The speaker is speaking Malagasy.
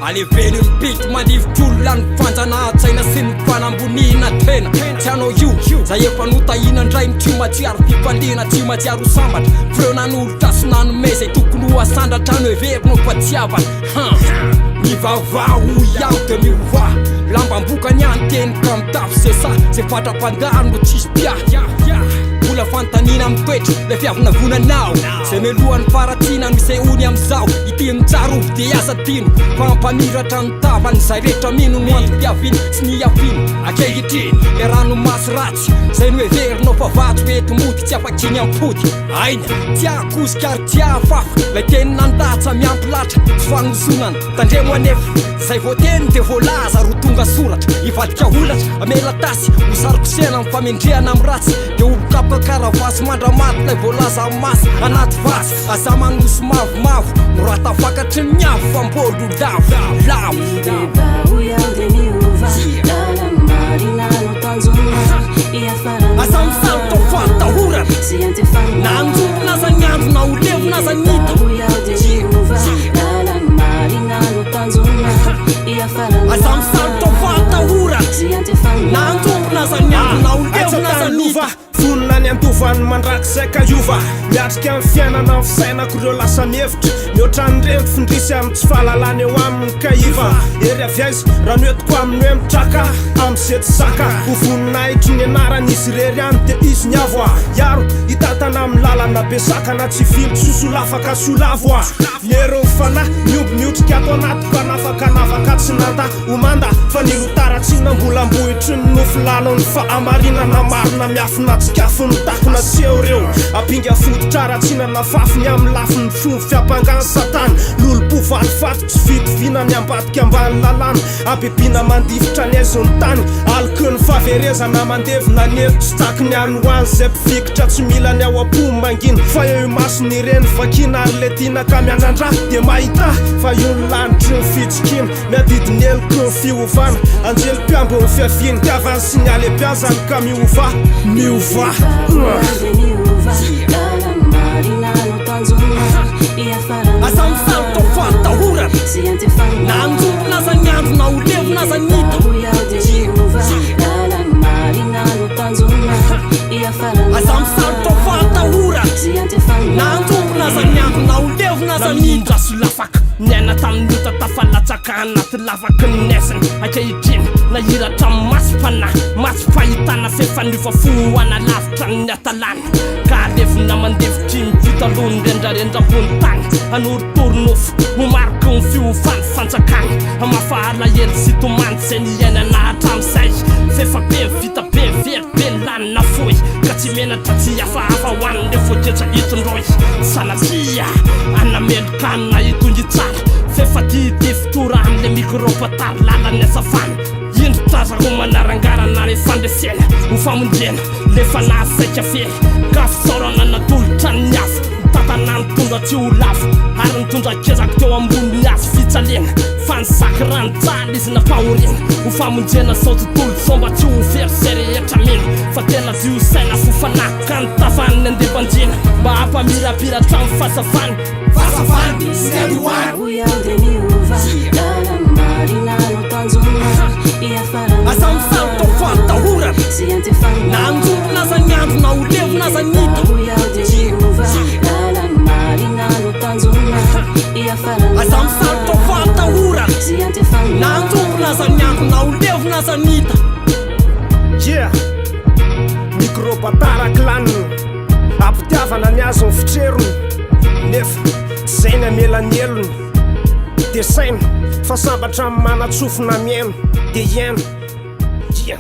Aleveno ny beat mandifotra olona ny fanjanahan-tsaina sy ny fanamboniana tena. Tsy anao io, zay efa notahina ndray ny tsy mahatsiaro fifaliana, tsy mahatsiaro ho sambatra. F'ireo nanolotra sy nanome zay tokony ho asandratra no heverinao fa tsy havana. Han! Mivavaha hoy aho de miovà. Lambam-bokany ihany teny ka mitafy c'est ça, zay fatra-pandalo no tsisy mpiahy. Mbola fanontaniana mitoetra lay fiavonavonanao. Zay melohan'ny faharatsiana no isehoany amin'izao. Ity no tsarovy dia aza adino fa hampamiratra ny tavany izay rehetra mino no antom-piaviany sy ny hiaviany ankehitriny. Ilay ranomaso ratsy izay noheverinao fa vato enti-mody tsy afak'iny am-pody. Aina tsy hahakosika ary tsy hahafafa ilay teny nandatsa miampy latra sy fanozonana. Tandremo anefa, izay voateny dia voalaza ary ho tonga soratra, hivadika holatra, hamela tasy, ho sarokosehana amin'ny famendrehana amin'ny ratsy, dia ho kapoka karavasy mandra-maty ilay voalaza masy anaty vatsy. Aza manosy mavomavo, mora tafakatry ny afo fa mbôlo lavo, lavo. Mibebaha hoy aho dia miova, lalana marina no tanjona, hiafarana Aza misalotra fahatahorana, sy hiantefana. na anjombona aza ny andro na ho levona aza ny hita. Mibebaha hoy aho dia miova, lalana marina no tanjona, hiafarana Aza misalotra fahatahorana, sy hiantefana. na anjombona aza ny andro na ho levona aza ny hita. Vonona ny handova ny mandrakizay ka hiova. Miatrika ny fiainana ny fisainako ireo lasa mihevitra mihoatra ny renty findrisy amin'ny tsy fahalalana eo aminy ka iva. Hery avy aiza raha no entiko aminy hoe mitraka amin'izay tsy zaka. Ho voninahitry ny anarany izy irery ihany dia izy ny avo a. Hiaro, hitantana amin'ny lalana be sakana tsy hivily tsy ho solafaka sy ho lavo a. Ny herin'ny fanahy miomby miotrika ato anatiko hanafaka hanavaka tsy nanda. Ho manda fa ny lotaratsiana mbola ambohitry ny nofy lalao ny fahamarinana marina miafina tsikafon'ny takona seho reo ampinga fototra haratsiana nafafiny amin'ny lafiny fo fiampangan'i satana lolompo valifaty tsy fitoviana ny ambadika ambany lalàna habibiana mandifotra ny haizon'ny tany aloky ny fahaverezana mandevona ny eto tsy takiny any ho any izay mpifikitra tsy mila ny ao am-po mangina fa eo imasony ireny vakiana ary le tiana ka miandrandra dia mahita fa io ny lanitry ny fitsikiana Miadidy ny heloky ny fiovana, anjely mpiamby ny fiaviany, tiavany sy ny halebiazany ka miovà, miovà. Aza misalotra fahatahorana, na anjombona aza ny andro na ho levona aza ny hita. Aza misalotra fahatahorana, na anjombona aza ny andro na ho levona aza ny hita. Solafaka, niaina tamin'ny ota tafalatsaka anaty lavaky ny nesiny. Ankehitriny, nahiratra amin'ny masom-panahy, masom-pahitana f'efa niova fo ho hanalavitra ny hatalana. Ka alevina mandefitry ny vitaloha ny rendrarendra ambony tany, hanorotoro nofo ho mariky ny fiovan'ny fanjakany. Hamafa alahelo sy tomany izay niainana hatramin'izay, f'efa be ny vita be, very be ny lany nafoy, ka tsy menatra tsy hafahafa ho an'ireo voageja itondroy. Sanatria hanameloka anay itony tsara, f'efa didy fotora amin'ilay mikraoba tary lalan'ny hazavana. Indro tazako manarangarana ny fandresena ho famonjena le fanahy saika very, ka fisaorana natolotra ny avo, nitantana nitondra tsy ho lavo, ary nitondra kezaka teo ambonin'ny hazo fijaliana, fa nisaky rano jaly izy nampahoriana ho famonjena izao tontolo izao mba tsy ho very izay rehetra mino fa tena dio saina fo fanahy ka ny tavan'ny andempanjina mba hampamirapiratra ny fahazavany. Fahazavany sy androany. Hoy aho dia miova, lalana marina no tanjona, hiafarana. Aza misalotra fahatahorana, Sy hiantefana. na anjombona aza ny andro na ho levona aza ny hita. Hoy aho dia miova, lalana marina no tanjona, hiafarana. Aza misalotra fahatahorana, Sy hiantefana. na anjombona aza ny andro na ho levona aza ny hita. Yeah! Mikrôba tara clan Ampitiavana ny azy ny fitrerony Nefa tsy zay ny hamela ny helony Dia saino fa sambatra amin'ny manan-tsofina mihaino Dia hiaino Yeah!